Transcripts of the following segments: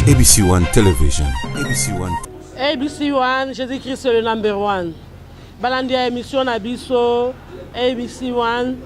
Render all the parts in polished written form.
ABC One Television. ABC One. ABC One, Jésus-Christ le number one. Balandi ya émission na biso ABC One.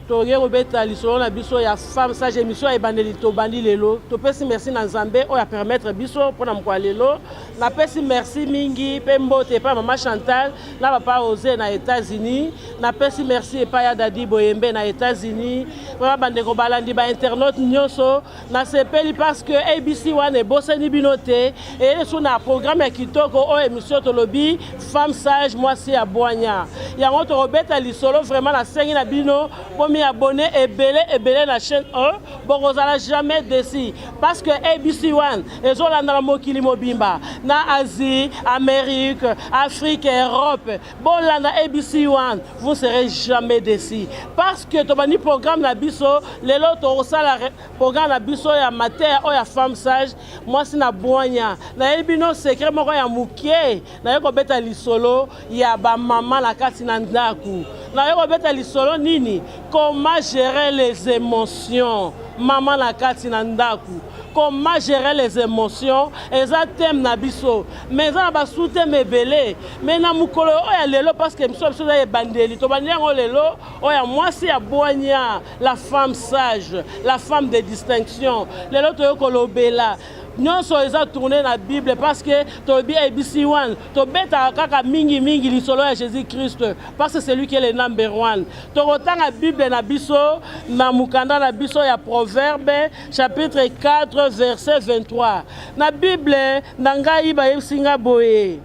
Toye kobeta lisolo na biso ya femme sage, émission ya ebandeli tobandi lelo. Topesi merci na Nzambe oyo apermettre biso mpona mokolo ya lelo. Napesi merci mingi mpe mbote epai ya mama Chantal na papa José na États-Unis. Napesi merci epai ya Dadi Boyembe na États-Unis. Vraiment bandeko balandi ba internaute nyonso, nasepeli parce que ABC wana ebosani bino te. Eyeli so na programme ya kitoko oyo émission tolobi femme sage, mwasi ya bwanya. Yango tokobeta lisolo. Vraiment nasengi na bino bomi abonner ebele ebele na chaîne 1, bokozala jamais déçu parce que ABC One ezolanda na mokili mobimba, na Asie, Amérique, Afrique, Europe. Bolanda ABC One, vous serez jamais déçu parce que tobandi programme na biso lelo. Tokosala programme na biso ya mateya oyo ya femme sage, mwasi na bwanya. Nayebi bino secret moko ya moke. Naye kobeta lisolo ya bamama na kati na ndako. Naye kobeta lisolo nini? Comment gérer les émotions, mama na kati na ndako. Comment gérer les émotions eza thème na biso, mais eza na basous-thème ebele. Mais na mokolo oyo ya lelo, parce que biso eza ebandeli, tobandi yango lelo, oyo ya mwasi ya bwanya, la femme sage, la femme de distinction. Lelo toyei kolobela nyonso eza tourné na Bible parce que tolobi ABC One, tobetaka kaka mingimingi lisolo ya Jésus Christ parce que c'est lui qui est le number one. Tokotanga Bible na biso na mokanda na biso ya Proverbe, chapitre 4, verset 23. Na Bible na ngai bayebisi nga boye: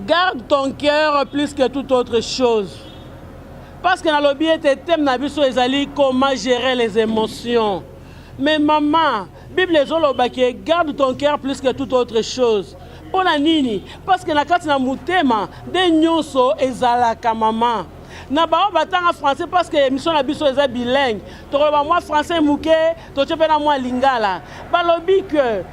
"Garde ton cœur plus que toute autre chose." Parce que nalobi ete thème na biso ezali comment gérer les émotions. Mais mama, Bible ezolobaki: "Garde ton cœur plus que toute autre chose." Mpo na nini? Parce que na kati na motema nde nyonso ezalaka. Mama, na bango batanga français parce que émission na biso eza bilingue. Tokoloba mwa français moke, totie mpe na mwa lingala. Balobi que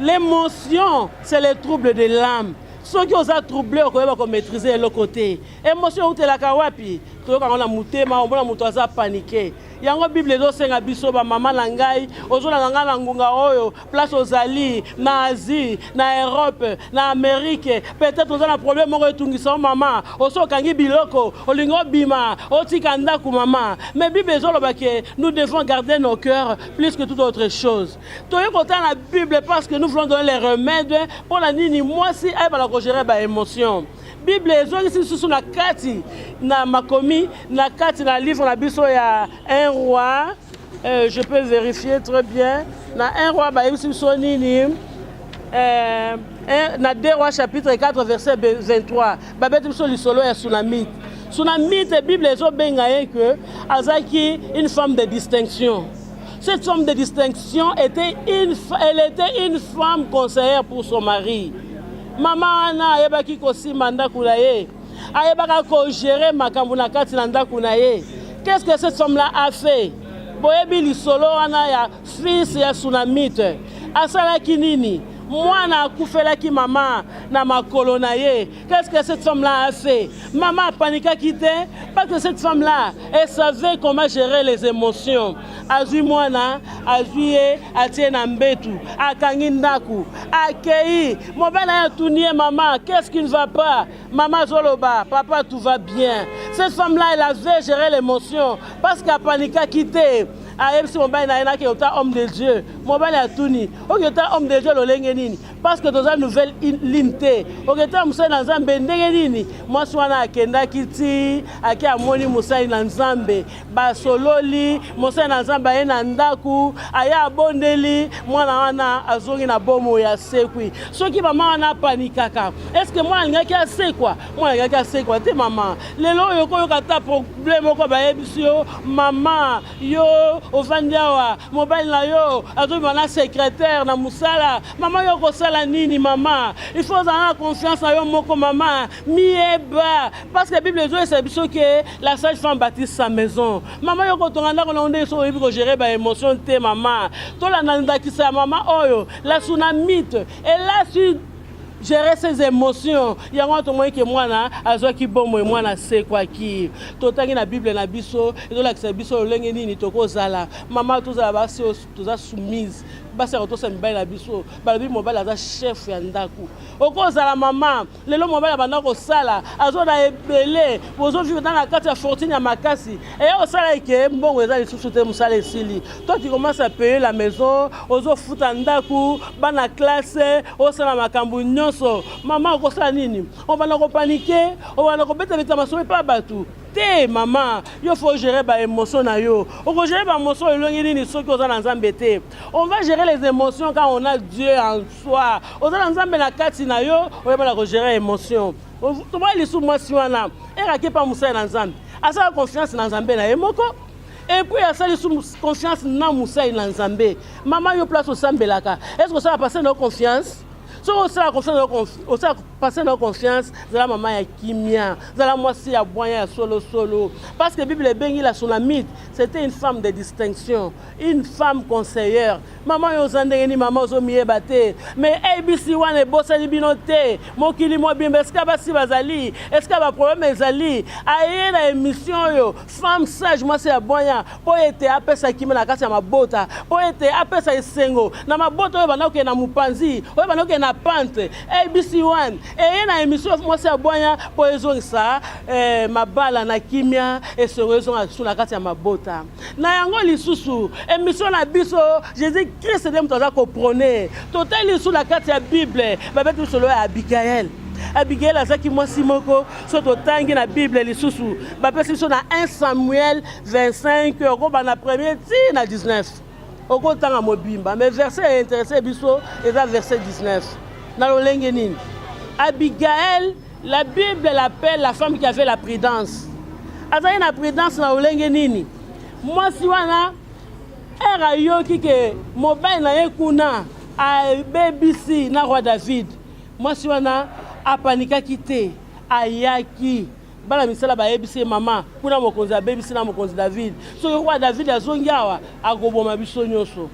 l'émotion, c'est le trouble de l'âme. Soki oza trouble, okoyeba komaîtriser eloko te. Émotion eutelaka wapi? Toyokango na motema. Omona moto aza paniqué. Yango Bible ezosenga biso, bamama na ngai ozolanda ngai na ngonga oyo, place ozali, na Asie, na Europe, na Amérique, peut-être oza na problème moko etungisa yo. Mama, oso okangi biloko, olingi obima, otika ndako, mama. Mais Bible ezoloba ke nous devons garder nos cœurs plus que toute autre chose. Toyei kotala na Bible parce que nous voulons donner les remèdes mpo na nini mwasi ayebana kogérer baémotion. Bible ezongisi lisusu na kati na makomi, na kati na livre na biso ya 1 Roi. Je peux vérifier très bien. Na 1 Roi bayebisi biso nini? Na 2 Roi, chapitre 4, verset 23, babeti biso lisolo ya Sunamite. Sunamite, Bible ezobenga ye ke azalaki une femme de distinction. Cette femme de distinction était une, elle était une femme conseillère pour son mari. Mama wana ayebaki kosimba ndako na ye, ayebaka kogérer makambo na kati na ndako na ye. Qu'est-ce que cette femme là a fait? Boyebi lisolo wana ya fils ya Sunamite. Asalaki nini? Mwana akufelaki mama na makolo na ye. Qu'est-ce que cette femme là a fait? Mama apanikaki te parce que cette femme là, elle savait comment gérer les émotions. Azwi mwana, azwi ye, atie na mbetu, akangi ndako, akei. Mobali aye, atuni ye: "Mama, qu'est-ce qui ne va pas?" Mama azoloba: "Papa, tout va bien." Cette femme là, elle avait géré l'émotion parce que apanikaki te. Ayebisi mobali na ye: "Nake ota homme de Dieu." Mobali atuni: "Oki ota homme de Dieu lolenge nini? Parce que toza nouvelle ligne te. Oketa mosali na Nzambe ndenge nini?" Mwasi wana akendaki ti ake, amoni mosali na Nzambe, basololi. Mosali na Nzambe aye na ndako, aye abondeli mwana wana, azongi na bomoi, asekwi. Soki mama wana apanikaka, est-ce mwana alingaki asekwa? Mwana alingaki asekwa te. Mama, lelo oyo okoyoka ata problème moko, bayebisi yo: "Mama, yo ovandi awa, mobali na yo azobima na secrétaire na mosala." Mama, yo okosala nini? Mama, il faut ozala na confiance na yo moko. Mama, miyeba parce que Bible ezoyesa biso ke la sage femme bâtisse sa maison. Mama, yo kotonga ndako na yo ndenge soki oyebi kogérer baémotion te? Mama, tolanda ndakisa ya mama oyo, la Sunamite. Elle a su gérer ses émotions. Yango wana tomoni ke mwana azwaki bomoi, mwana asekwaki. Totangi na Bible na biso, ezolakisa biso lolenge nini tokozala. Mama, tozala basi oyo toza soumise. Basi ya kotosa mibali na biso. Balobi mobali aza chef ya ndako. Okozala mama lelo, mobali abanda kosala, azo na ebele, bozovivre na kati ya fortune ya makasi. Eya kosala eke mbongo eza lisusu te, mosala esili, toi tu commences à payer la maison, ozofuta ndako, bana classe, osala makambo nyonso. Mama, okosala nini? Obanda kopaniquer, obanda kobetabeta masolo epa bato te. Mama, yo faut gérer baémotion na yo. Okogérer baémotion elongi nini soki oza na Nzambe te? On va gérer les émotions quand on a Dieu en soi. Oza na Nzambe na kati na yo, oyebana kogérer émotion. Tomona lisusu mwasi wana eraki epa mosali na Nzambe, asala confiance na Nzambe na ye moko et puis asali su confiance na mosali na Nzambe. Mama, yo place osambelaka, est ce que osala pasteur na yo confiance? Soki osala confiance, osala pasteur na yo confiance, zala mama ya kimia, zala mwasi ya bwanya ya solosolo, parce que Bible ebengi la Sunamite, c'était une femme de distinction, une femme conseillère. Mama, oyo oza ndenge nini? Mama, ozomiyeba te, mais ABC wana ebosani bino te. Mokili mobimba, esika basi bazali, esika baproblème ezali, aye na émission oyo Femme Sage, mwasi ya bwanya, mpo ete apesa kimia na kati ya mabota, mpo ete apesa esengo na mabota oyo banda kokende na mopanzi, oyo banda kokende na pante. ABC 1 eye na émission Mwasi ya Bwanya mpo ezongisa mabala na kimia, esengo ezonga lisusu na kati ya mabota. Na yango lisusu, émission na biso, Jésus Christ nde moto aza koprôner. Totali lisusu na kati ya Bible, babeti lisolo ya Abigael. Abigael azalaki mwasi moko. So totangi na Bible lisusu, bapesi biso na 1 Samuel 25, okobanda premier ti na 19, okotanga mobimba, mais verset ya intéressé biso eza verset 19. Na lolenge nini Abigael, la Bible l'appelle la femme qui avait la prudence? Azalaki na prudence na lolenge nini? Mwasi wana, ere ayoki ke mobali na ye kuna abebisi na roi David, mwasi wana apanikaki te. Ayaki, bana misala bayebisi ye: "Mama, kuna mokonzi abebisi na mokonzi David. Soki roi David azongi awa, akoboma biso nyonso."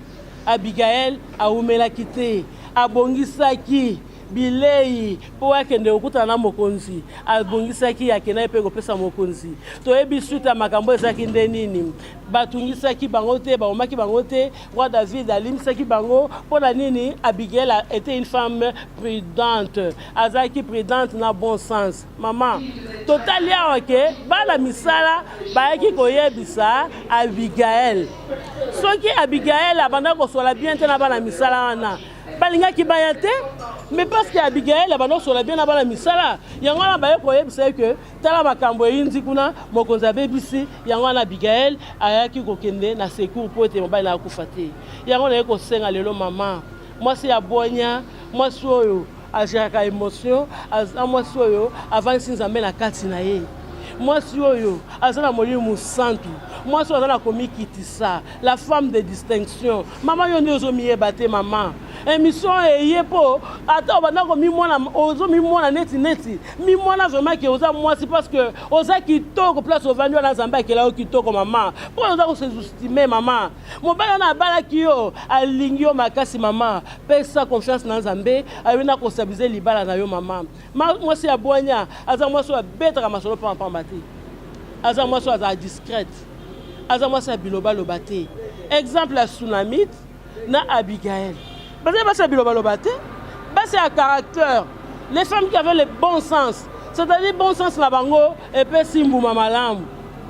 Abigael awumelaki te, abongisaki bilei mpo akende kokutana na mokonzi. Abongisaki, akendaki mpe kopesa mokonzi. Toyebi suite ya makambo ezalaki nde nini. Batungisaki bango te, babomaki bango te, roi David alimbisaki bango. Mpo na nini? Abigail était une femme prudente, azalaki prudente na bon sens. Mama, totali awa ke bana misala bayaki koyebisa Abigael. Soki Abigael abanda kosola bien te na bana misala wana, balingaki baya te. Mais parce que Abigael abanda kosola bien na bana misala, yango wana baye koyebisa ye ke tala makambo eyindi kuna, mokonzi abebisi. Yango wana Abigael ayaki kokende na secours mpo ete mobali na akufa te. Yango naye kosenga lelo, mama, mwasi ya bwanya, mwasi oyo agéraka émotion, aza mwasi oyo avandisi Nzambe na kati na ye, mwasi oyo aza na molimo mosantu, mwasi oyo aza na komikitisa, la femme de distinction. Mama, yo nde ozomiyeba te. Mama, émission eye mpo ata obanda komimona, ozomimona neti neti mimona vraiment ke oza mwasi, parce que oza kitoko. Place ovandi wana, Nzambe akela yo kitoko. Mama, mpo oza kosous-estimer? Mama, mobali wana abalaki yo, alingi yo makasi. Mama, pesa confiance na Nzambe, ayebi na kostabiliser libala na yo. Mama, mwasi ya bwanya aza mwasi oyo abetaka masolo pambapamba te, aza mwasi oyo azala discrète, aza mwasi ya bilobaloba te. Exemple ya Sunamite na Abigael, bazali basi ya bilobaloba te, basi ya caractère, les femmes qui avaient le bon sens, c'est-à-dire bon sens na bango epesi mbuma malamu,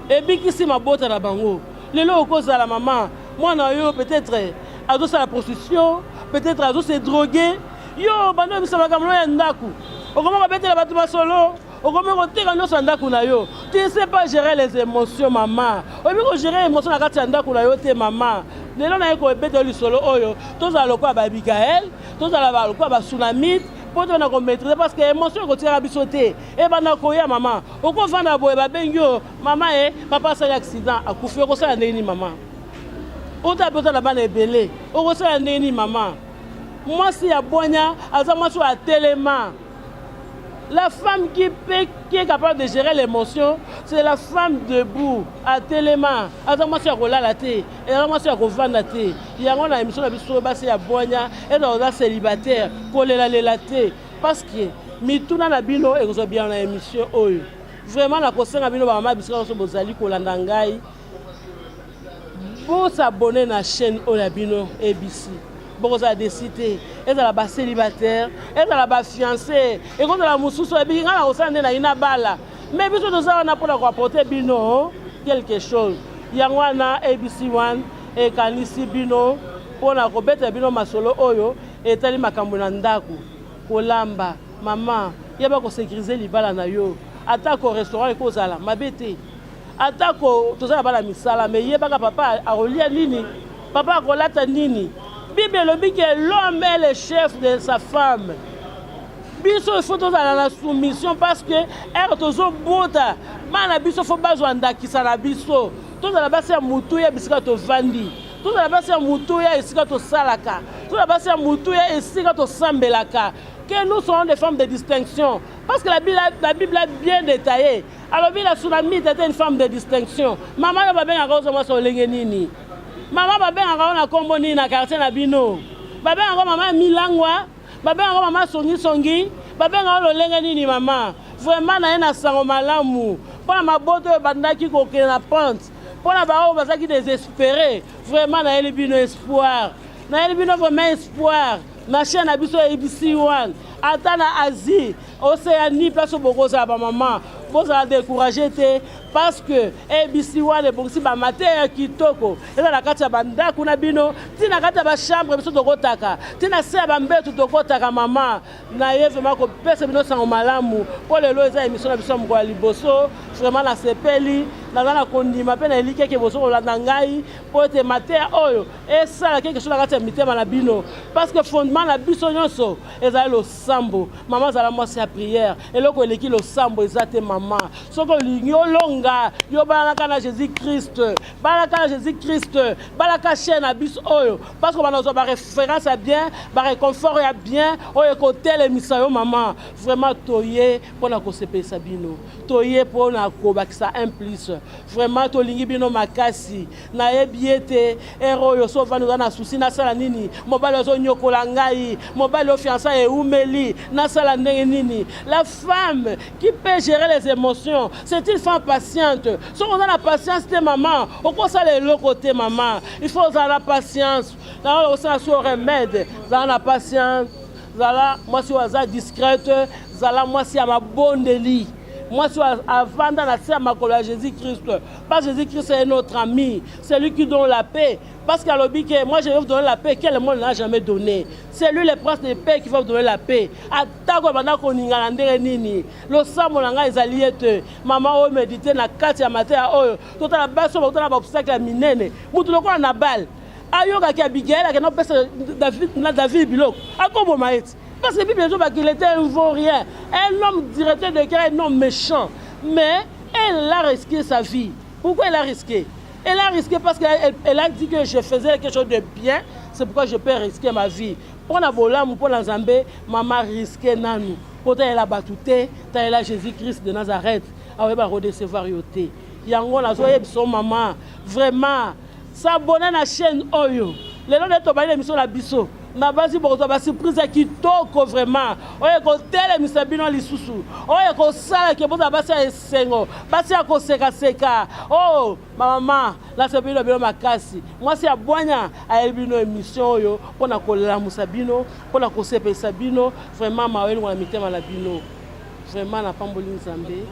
ebikisi mabota na bango. Lelo okozala mama, mwana oyo peut-être azosala prostitution, peut-être azose droguer. Yo bando oyebisa makambo ya ndako, okomi kobetela bato masolo, okomi koteka nyonso ya ndako na yo. Tu ne sais pas gérer les émotions. Mama, oyebi kogérer émotion na kati ya ndako na yo te. Mama, lelo naye kobetela lisolo oyo, tozala lokola baAbigael, tozala lokola baSunamite, mpo tobanda komaîtriser, parce que émotion ekotikaka biso te, ebanda koya. Mama, okovanda boye, babengi yo: "Mama, e papa asali accident, akufi." Okosala ndenge nini, mama? Ota mpe ozala bana ebele, okosala ndenge nini, mama? Mwasi ya bwanya aza mwasi oyo atelema. La femme qui est capable de gérer l'émotion, c'est la femme debout, atelema. Aza mwasi ya kolala te, eza mwasi ya kovanda te. Yango na émission na biso Basi ya Bwanya, eza oza célibataire, kolelalela te, parce que mituna na bino ekozwa bien na émission oyo. Vraiment, nakosenga bino bamama, bisika nyonso bozali kolanda ngai, bos'abonner na chaîne oyo ya bino ABC. Bokozala déçus te. Ezala ba célibataire, ezala ba fiancé, ekozala mosusu oyebi ngai nakosala nde nayi nabala. Mais biso toza wana mpona koapporter bino quelque chose. Yango wana ABC 1 ekanisi bino mpona kobetela bino masolo oyo etali makambo na ndako, kolamba. Mama, yeba kosécuriser libala na yo. Atako restaurant ekozala mabe te, atako toza na bana misala, mais yebaka papa akolia nini, papa akolata nini. Bible elobi ke l'homme est le chef de sa femme. Biso il faut tozala na soumission parce que ere tozobota bana biso, faut bazwa ndakisa na biso. Tozala basi ya motuya bisika tovandi, tozala basi ya motuya esika tosalaka, tozala basi ya motuya esika tosambelaka. Que nous soyons des femmes de distinction, parce que la Bible a bien détaillé. Alobi la Sunamite était une femme de distinction. Mama, yo babengaka ozo mwasi olenge nini? Mama, babengaka yo na nkombo nini na quartier na bino? Babengaka mama Milangwa, babengaka mama Songisongi, babengaka lolenge nini? Mama, vraiment na ye na sango malamu mpona maboto oyo bandaki kokende na pente, mpona baoyo bazalaki désespéré. Vraiment nayeli bino espoir, nayeli bino vraiment espoir na chaîne na biso ya ABC 1. Ata na Asie, Océanie, place oyo bokozala, bamama bozala découragé te, parce que ABC 1 ebongisi bamateya ya kitoko. Eza na kati ya bandako na bino, ntina kati ya bachambre biso tokotaka, ntina se ya bambetu tokotaka. Mama na ye vraiment kopesa bino sango malamu mpo lelo eza émission na biso ya mokolo ya liboso. Vraiment nasepeli, naza na kondima mpe na elikya eke bozo kolanda ngai mpo ete mateya oyo esala quelque chose na kati ya mitema na bino, parce que fondement na biso nyonso ezali losambo. Mama, azala mwasi ya prière. Eloko eleki losambo eza te. Mama, soki olingi olonga, yo balanaka na Jésus Christ, balaka na Jésus Christ, balaka chaîne na biso oyo, parce que bana ozwa baréférence ya bien, baréconfort ya bien oyo ekotelemisa yo. Mama, vraiment toye mpona kosepelisa bino, toye mpona kobakisa un plus. Vraiment tolingi bino makasi. Nayebi ete ere oyo so ovandi, oza na souci: nasala nini? Mobali azonyokola ngai, mobali o fiançailles eumeli, nasala ndenge nini? La femme qui peut gérer les émotions, c'est une femme patiente. Soki oza na patience te, mama, okosala eloko te. Mama, il faut ozala na patience. Nanga kosala so remède, zala na patience, zala mwasi oyo aza discrète, zala mwasi ya mabondeli, mwasi oyo avanda na se ya makolo ya Jésus Christ, parce que Jésus Christ est notre ami, c'est lui qui donne la paix, parce qu'alobi que moi, je vais vous donner la paix que le monde n'a jamais donné. C'est lui le prince de paix qui va vous donner la paix. Atako banda koningana ndenge nini, losambo na ngai ezali ete mama oyo médite na kati ya mateya oyo. Totala basi oyo bakotala baobstacle ya minene. Mutu lokola Nabal ayokaki Abigail akenda kopesa na David biloko, akoboma ye ti, parce que Bible ezobaki il était un vaurien, un homme directeur de cœur, un homme méchant. Mais elle a risqué sa vie. Pourquoi elle a risqué? Elle a risqué parce qu'elle elle a dit que je faisais quelque chose de bien, c'est pourquoi je peux risquer ma vie mpona bolamu, mpona Nzambe. Mama, risque nanu mpo talela bato te, talela Jésus Christ de Nazareth, aoyeba kodécevoir yo te. Yango nazoyebisa mama, vraiment s'abonner na chaîne oyo. Lelo nde tobali émission na biso na basi, bokozwa basurprise ya kitoko vraiment oyo ekotelemisa bino lisusu, oyo ekosala ke bozala basi ya esengo, basi ya kosekaseka. Oyo bamama, nasepeli na bino makasi. Mwasi ya bwanya ayebi bino émission oyo mpona kolamusa bino, mpona kosepelisa bino. Vraiment mawa elongo na mitema na bino. Vraiment napamboli Nzambe.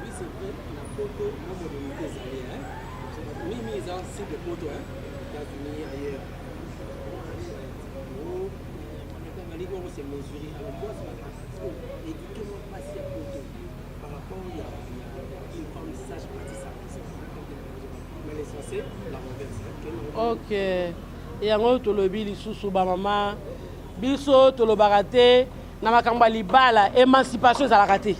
Oui, c'est vrai, na poto na modernité ezali mingi, eza cible poto, États-Unis, ailleurs. Balingi bango se mesurer. Alors moi, éduquer moi mpasi ya poto par rapport ya une femme sage bâtit sa maison, mais l'essentiel la renverse. Ok, yango tolobi lisusu, bamama, biso tolobaka te na makambo ya libala. Émancipation ezalaka te.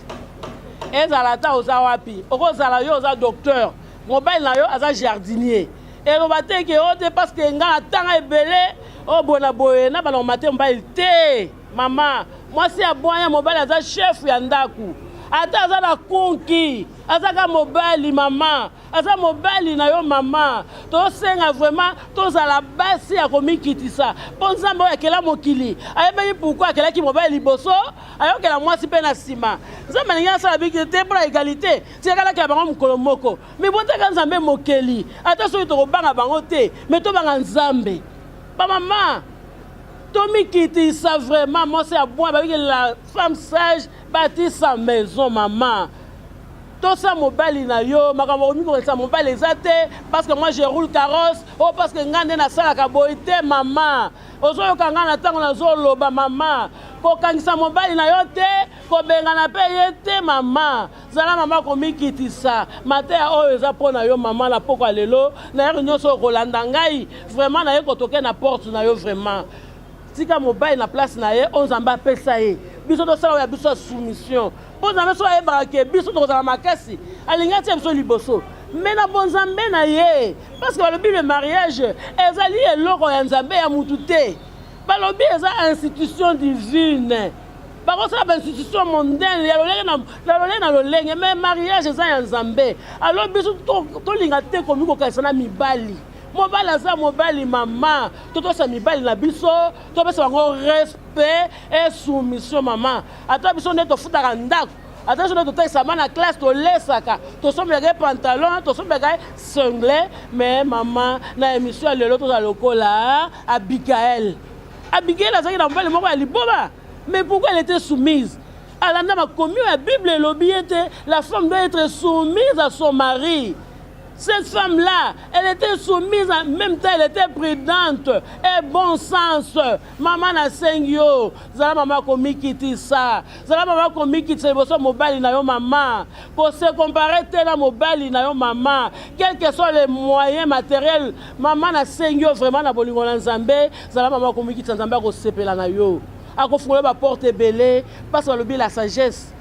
Ezala ata oza wapi, okozala yo oza docteur, mobali na yo aza jardinier, eloba te ke o te parce que nga natanga ebele oyo boye na boye na balongoma te mobali te. Mama, mwasi ya bwanya, mobali aza chef ya ndako. Ata aza na kunki, aza ka mobali mama, aza mobali na yo mama. Tosenga vraiment tozala basi ya komikitisa, mpo Nzambe oyo akela mokili ayebaki pourquoi akelaki mobali liboso, ayokela mwasi mpe na nsima. Nzambe alingi asala biki te mpo na égalité, tiakalakela bango mokolo moko. Mais botaka Nzambe mokeli, ata soki tokobanga bango te, mais tobanga Nzambe. Bamama, tomikitisa vraiment. Mwasi ya bwa babiki, la femme sage bâtit sa maison. Mama, tosa mobali na yo. Makambo komikokanisa mobali eza te, parce que moi je roule carrosse, oh, parce que ngai nde nasalaka boye te. Mama, ozoyoka ngai na ntango nazoloba? Mama, kokangisa mobali na yo te, kobengana mpe ye te. Mama, zala mama komikitisa. Mateya oyo eza mpo na yo mama. Na poko ya lelo, nayaki nyonso okolanda ngai, vraiment naye kotoke na porte na yo. Vraiment, tika mobali na place na ye oyo Nzambe apesa ye. Biso tosala oyo ya biso ya soumission, mpo Nzambe so ayebaka ke biso tokozala makasi, alingi atia biso liboso, mais na bonzambe na ye, parce que balobi le mariage ezali eloko ya Nzambe, ya mutu te. Balobi eza institution divine. Bakosala bainstitution mondaine ya lolenge na lolenge na lolenge, mais mariage eza ya Nzambe. Alors biso tolinga te komi kokanisa na mibali. Mobali aza mobali. Mama, totosa mibali na biso, topesa bango respect et soumission. Mama, ata biso nde tofutaka ndako, ata biso nde totalisaka bana classe, tolesaka, tosombelaka ye pantalon, tosombelaka ye singlet, mais mama, na émission ya lelo, tozala lokola Abigael. Abigael azalaki na mobali moko ya liboba, mais pourquoi elle était soumise? Alanda makomi oyo ya Bible elobi ete la femme doit être soumise à son mari. Cette femme-là, elle était soumise, en même temps, elle était prudente et bon sens. Maman nasengi yo, zala mama komikitisa. Zala mama komikitisa liboso mobali na yo mama. Ko se comparer te na mobali na yo mama. Quels que soient les moyens matériels, mama nasengi yo vraiment na bolingo na Nzambe, zala mama komikitisa, Nzambe akosepela na yo. Akofungola ba porte ebele, parce que balobi la sagesse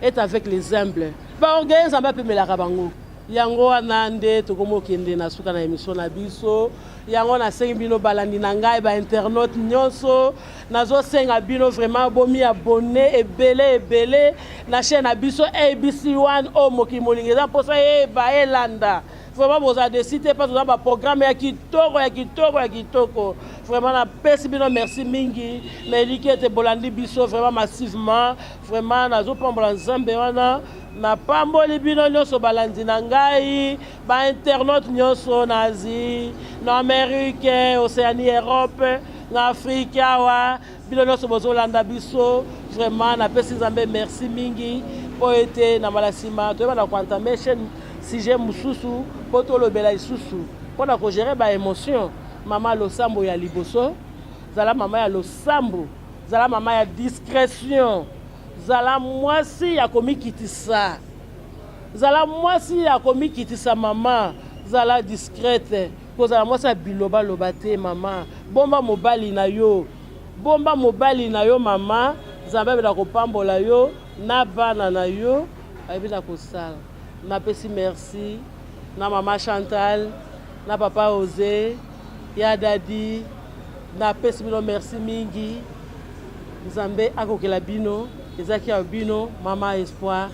est avec les humbles. Ba orgueilleux, Nzambe apemelaka bango. Yango wana nde tokomi okende na suka na émission na biso. Yango nasengi bino balandi na ngai, bainternaute nyonso, nazosenga bino vraiment bomi abonner ebele ebele na chaîne na biso ABC 1 oyo mokili molingi eza mposa yeba elanda. Vraiment bozala déçus te, mpe toza baprogramme ya kitoko, ya kitoko, ya kitoko. Vraiment napesi bino merci mingi na eliki ete bolandi biso vraiment massivement. Vraiment nazopambola Nzambe wana. Napamboli bino nyonso balandi na ngai, bainternaute nyonso na Asie, na Amérique, Océanie, Europe, na Afrique awa, bino nyonso bozolanda biso. Vraiment napesi Nzambe merci mingi mpo ete na mbala nsima toyeba na koentamer chaîne sujet mosusu mpo tolobela lisusu mpona kogérer baémotion. Mama losambo ya liboso, zala mama ya losambo, zala mama ya discrétion, zala mwasi ya komikitisa, zala mwasi ya komikitisa. Mama, zala discrète, kozala mwasi ya bilobaloba te. Mama, bomba mobali na yo, bomba mobali na yo. Mama, Nzambe abela kopambola yo na bana na yo, ayebi na kosala. Napesi merci na mama Chantal, na papa José ya dadi. Napesi bino merci mingi. Nzambe akokela bino. Ezalaki ya bino mama Espoir.